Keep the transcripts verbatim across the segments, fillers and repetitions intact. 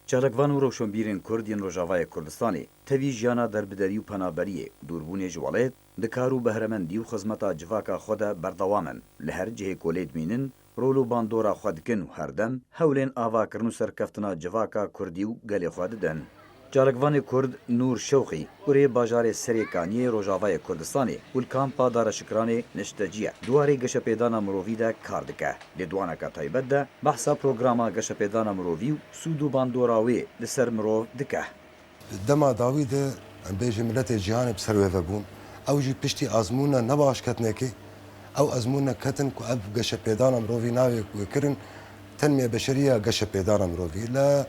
Çalakvan û rewşenbîrên Kurd yên Rojavayê Kurdistanê tevî jiyana derbiderî û penaberiyê û dûrbûnê ji welêt di kar û behremendî û xizmeta civaka xwe de berdewam in. Li her cihê ku lê dimînin, rol û bandora xwe dikin û herdem hewlên avakirin û serkeftina civaka Kurdî û gelê xwe didin. Çalakvanê Kurd Nûr Şewqî, kurê bajarê Serê Kaniyê Rojavayê Kurdistanê û li kampa Dara Şikranê niştecî ye. Di warê geşepêdana mirovî de kar dike. Lêdwaneke taybet de behsa programa geşepêdana mirovî û sûd û bandora wê li ser mirov dike. Dema dawî de, em bêjin, miletê cîhanê bi ser wê ve bûn. Ew jî piştî ezmûna nebaş ketinekê, ew ezmûna ketin ku ev geşepêdana mirovî navê ku kirin, tenmê beşeriya geşepêdana mirovî. Le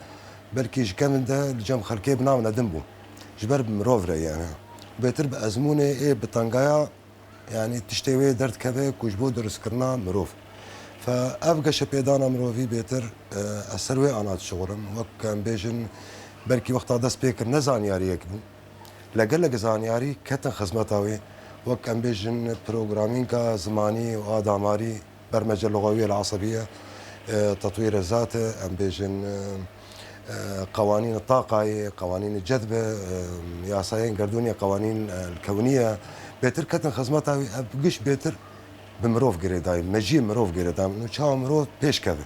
belkî ji kevin de li cem xelkê bi nav nedin bû. Ji ber bi mirov re yani. Bêtir bi ezmûnê ê bi tengaya, yanî tiştê wê derdikeve ku ji bo durustkirina mirov. Fe ev geşepêdana mirovî bêtir, e, ez ser wê ana dişixulim. Wek em bêjin, belkî wexta dest pê kir ne zanyariyek bû. Le gelek zanyarî ketin xizmeta wê. Wek em bêjin programînka zimanî û a damarî, برمجة لغوية العصبية، e, تطوير الذات, em bêjin, e, e, قوانين الطاقة, قوانين الجذب, e, yasayên gerdûnê, قوانين, e, الكونية, bêtir ketin xizmeta wî, ev giş bêtir bi mirov girêdayî, mejiyê mirov girêdayî. Û çawa mirov pêş keve.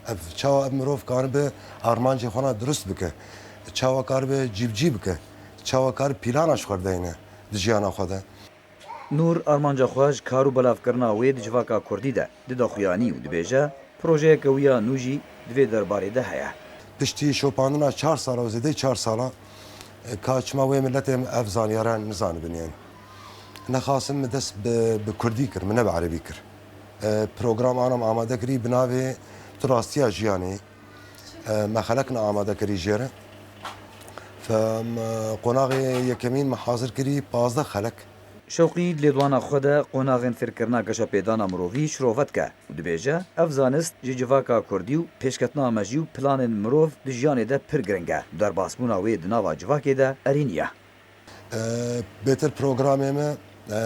Ev çawa ev mirov karibe armancê xwe na dirust bike. Çawa karibe cîbicî bike. Çawa karibe pîlana ji xwe deyne di jiyana xwe de. Nûr armanca xwe ji kar û belavkirina wê di civaka kurdî de dide xuyanî û dibêje, projeyeke wî ya nû jî di vê derbarê de heye. Piştî şopandina çar sala û zêdeyî çar sala, e, ka çima wê miletê em ev zanyara nizanibin yani. Nexasim min dest bi, bi kurdî kir, min ne bi erebî kir. E, program anam amade kirî bi navê Tu rastiya jiyanê. E, me xelek ne amade kirî jê re. Fe, me qonaxê yekemîn me hazir kirî pazdeh xelek. Şewqî di lêdwana xwe de qonaxên fêrkirina geşepêdana mirovî şirove dike û dibêje, ev zanist ji civaka kurdî û pêşketina mejî û planên mirov di jiyanê de pir giring e. Derbasbûna wê di nava civakê de erênî ye. E, bêtir programê me, e,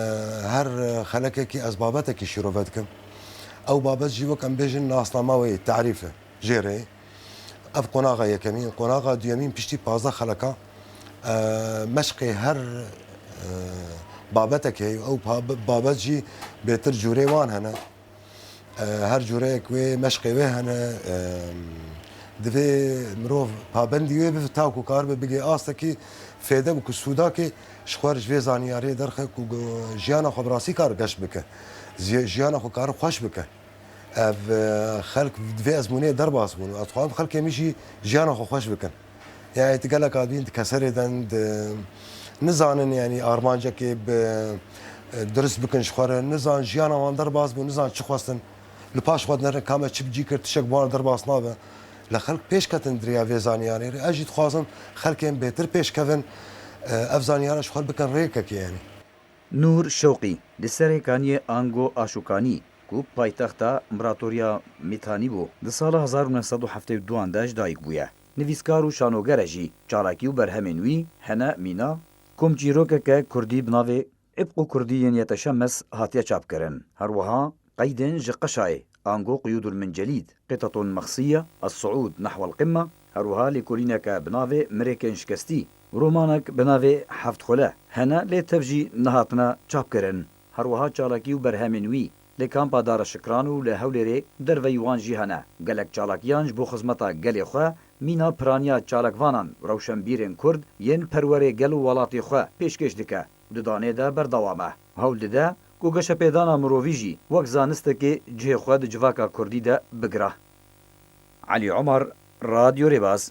her xelekekî ez babetekî şîrove dikim. Ew babet jî wek em bêjin nasnama wê ye, tarîf e. Jê re ye. Ev qonaxa yekemîn, qonaxa duyemîn piştî pazdeh xeleka, e, meşqê her, e, babetek heye. Ew pa-, babet jî bêtir cûrê wan hene. E, her cûreyek wê meşqê wê hene. E, divê mirov pabendî wê bibe, ta ku karibe bigê astekî fêde û ku sûdakê ji xwe re ji vê zanyariyê derxe ku, ku jiyana xwe bi rastî kare geş bike. Ziy-, jiyana xwe kare xweş bike. Ev, e, xelk di vê ezmûnê derbas bûn. Ez dixwazim xelkê min jî jiyana xwe xweş bikin. Yani, tu gelek adîn di keserê den, di, nizanin, yani, armancekê bi, e, dirust bikin ji xwe re, nizan jiyana wan derbas bû, nizan çi xwestin. Li paş xwe dinerin, ka me çi bi cî kir, tiştek bi wan derbas nabe. Le xelk pêş ketin di riya vê zanyarê re. Ez jî dixwazim xelkên bêtir pêş kevin, e, ev zanyara ji xwe re bikin rêkekê, yani. Nûr Şewqî, li Serê Kaniyê ango Aşûkanî, ku paytexta Împaratoriya Mîtanî bû, di sala hezar û neh sed û heftê û du de ji dayik bûye. Nivîskar û şanoger e jî, çalakî û berhemên wî hene mîna, komçîrokeke kurdî bi navê Îbq û Kurdî yên Yeteşemes hatiye çapkirin. Her wiha qeydên ji Qeşayê, ango Qiyûdul Min Celîd, Qîtetun Mexsîye, Es-Suûd Nehwel Qimma, her wiha lêkolîneke bi navê Mirêkên Şikestî, romanek bi navê Heft Xule hene, lê tev jî nehatine çapkirin. Her wiha çalakî û berhemên wî li Kampa Dara Şikran û li Hewlêrê derveyî wan jî hene. Gelek çalakiyan ji bo xizmeta gelê xwe mîna piraniya çalakvanan, rewşenbîrên Kurd yên perwerê gel û welatê xwe pêşkêş dike. Di danê de berdewam e. Hewl dide ku geşepêdana mirovî jî wek zanistekê cihê xwe di civaka kurdî de bigire. Elî Omer, Radyo Rêbaz.